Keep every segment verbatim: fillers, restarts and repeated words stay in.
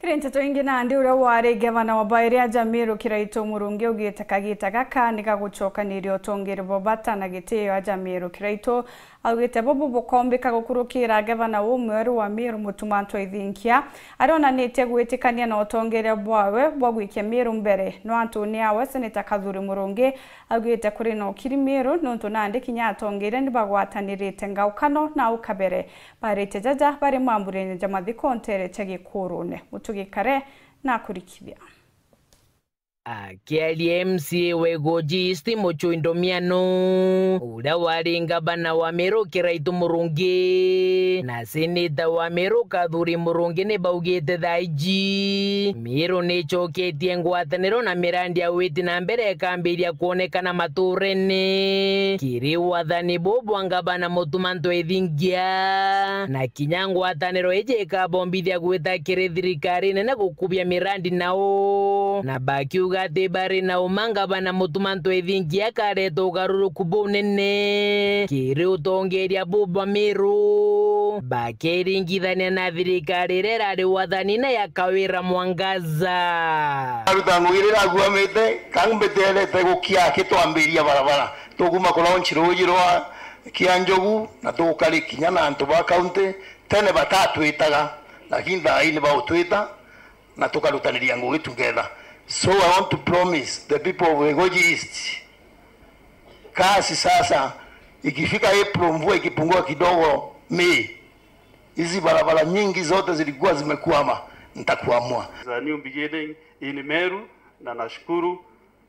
Kiri nteto ingi nandi, uria wari ngavana wa bairi aja Meru Kiraitu Murungi augite kagita gaka ni gagucokaniria utongeria bwa bata na gitio aja Meru. Kiraitu augite bubu bukombika gukurukira ngavana umweru wa Meru Mutuma M'Ethingia, aria onanitie gwitikania na utongeria bwawe bwa gwikia Meru mbere. No antuni awe, Seneta Kathuri Murungi augite kuri na ukiri Meru, nontu nandi kinya atongeria ni bagwatanirite ngaukano na ukabere. Baritie jaja bari mamburene ja mathiko ntere cia Gikurune. Mutugi Kare na kurikithia. Akiaria M C A wa Igoji East Mucui Ndomiano, uria wari ngavana wa Meru Kiraitu Murungi na seneta wa Meru Kathuri Murungi ni baugite thaa iji Meru ni icoketie ngwataniro na mirandi ya witi na mbere ikambiria kwonekana maturene kiri wathani buu bwa ngavana Mutuma M'Ethingia, na kinya ngwataniro iji ikabombithia gwita kiri thirikari nene gukubia mirandi nao, na bakiuga ati bari na uma ngavana Mutuma M'Ethingia akareta ugaruruku bunene kiri utongeria buu bwa Meru, bakiringithania na thirikari iria irari wathanine ya Kawira Mwangaza. Aruta ngugi iria iraguamite, ka mbiterete gukia akitwambiria barabara. Tukuma kulaunch ruuji rwa Kianjogu na tukari kinya na antu ba kaunti tene batatwitaga, lakini thaa ii ni bautwita na tukarutaniria ngugi together. So I want to promise the people of Igoji East, kasi sasa, ikifika April, mvua ikipungua kidogo, May, hizi barabara nyingi zote zilikuwa zimekwama, nitakuamua. It's a new beginning in Meru, na nashukuru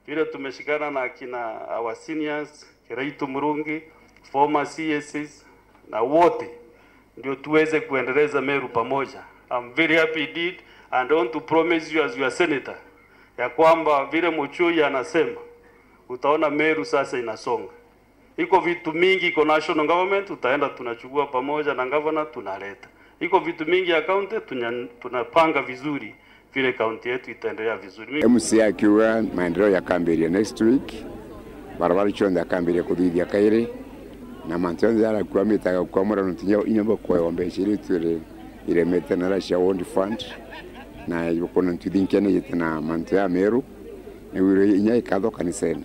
vile tumeshikana na kina our seniors, Kiraitu Murungi, former C S Cs, na wote, ndio tuweze kuendeleza Meru pamoja. I'm very happy indeed, and I want to promise you as your senator ya kwamba vile Muchui anasema, utaona Meru sasa inasonga. Iko vitu mingi, iko national government, tutaenda tunachukua pamoja na governor, tunaleta. Iko vitu mingi ya county, tunya-, tunapanga vizuri vile county yetu itaendelea vizuri. M C A akiuga maendeleo yakambiria next week, barabara cionthe akambiria kuthithia kairi, na mantu jonthe jarakuamite agakuamura nontu inya, inya bakwewa mbeca iria itwire iremete na cia World Fund, na ibukona ntu ithinkia nijite na mantu ya Meru, nigwire inya ikatho kanisene.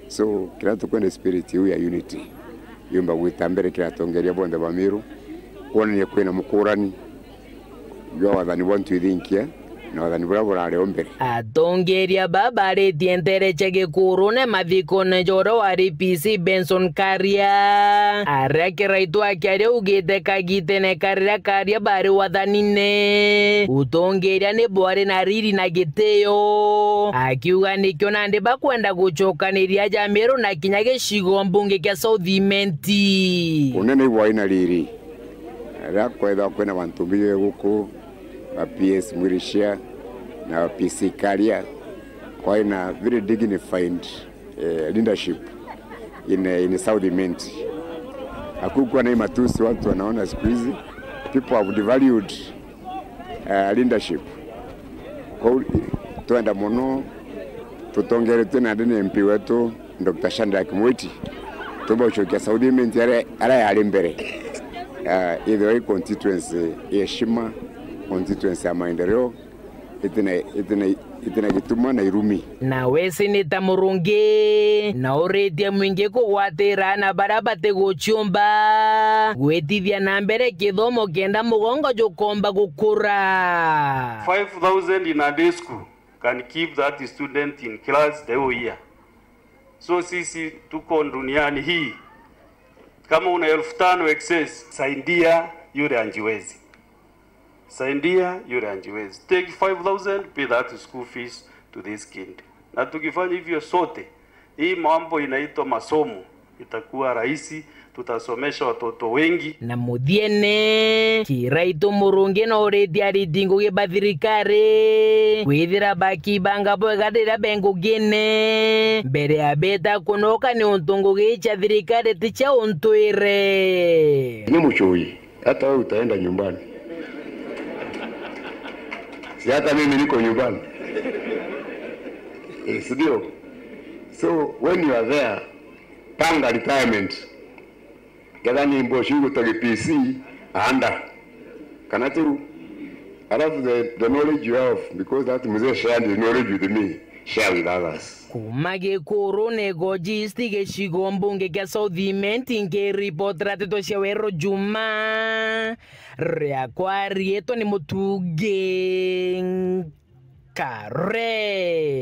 So, kiria tukwenda spirit iu ya unity yumba gwita mbere kiri atongeria bonthe ba Meru, kwonania kwina mukurani jwa wathani bwa ntu ithinkia na wathani buria burari o mbere. Atongeria baba baritie ntere cia Gikurune mathikone ja uria wari P C Benson Karia, aria Kiraitu akiaria augite kagitene kariria Karia bari wathanine, utongeria ni bwari na riri na gitio, akiuga nikio nandi bakwenda gucokaniria ja Meru na kinya gicigo mbunge kia South Imenti. Unene ibwai na riri. Riria kwethagwa kwina bantu mbiji guku, ba P S Mwirishia na ba P C Karia, kwai na very dignified, eh, leadership in, eh, in South Imenti. Hakukuwa na hii matusi watu wanaona siku hizi. People have devalued, eh, leadership. Kwou twenda mono tutongeretwe nandi ni M P wetu, Doctor Shadrack Mwiti, tumba gucokia South Imenti aria, aria yari mbere. Ah, ithirwa i constituency ya heshima, constituency ya maendeleo, itina, itina, itina gituma na irumi. Nawe Seneta Murungi na uritie mwingi kugwatira na baria batiguciumba gwitithia na mbere kithomo kenda mugongo jukomba gukura. Five thousand in a day school can keep that student in class the whole year. So sisi tuko duniani hii, kama una elfu tano excess, saidia yule anjiwezi. Saidia yule anjiwezi. Take five thousand, pay that school fees to this kid. Na tukifanya hivyo sote, hii mambo inaitwa masomo itakuwa rahisi, tutasomesha watoto wengi. Na muthiene, Kiraitu Murungi na uritie ariti ngugi ba thirikari kwithira bakibanga bwega riria be ngugine mbere ya beta kunoka, niuntu ngugi cia thirikari ti cia untwire. Ni Mucui, hata wewe utaenda nyumbani. Si hata mimi niko nyumbani. Eh, si ndio? So, when you are there, panga retirement. Ketha ni mboci igutwa gi P C, anda. Kana tiu? Alafu the, the knowledge you have, because that mzee shared his knowledge with me, share with others. Kuma Gikuru ni Goji East, gicigo mbunge kia South Imenti, nkiripotera nteto cia Weru Juma. Riakwa riitwa ni Mutungi Nkare.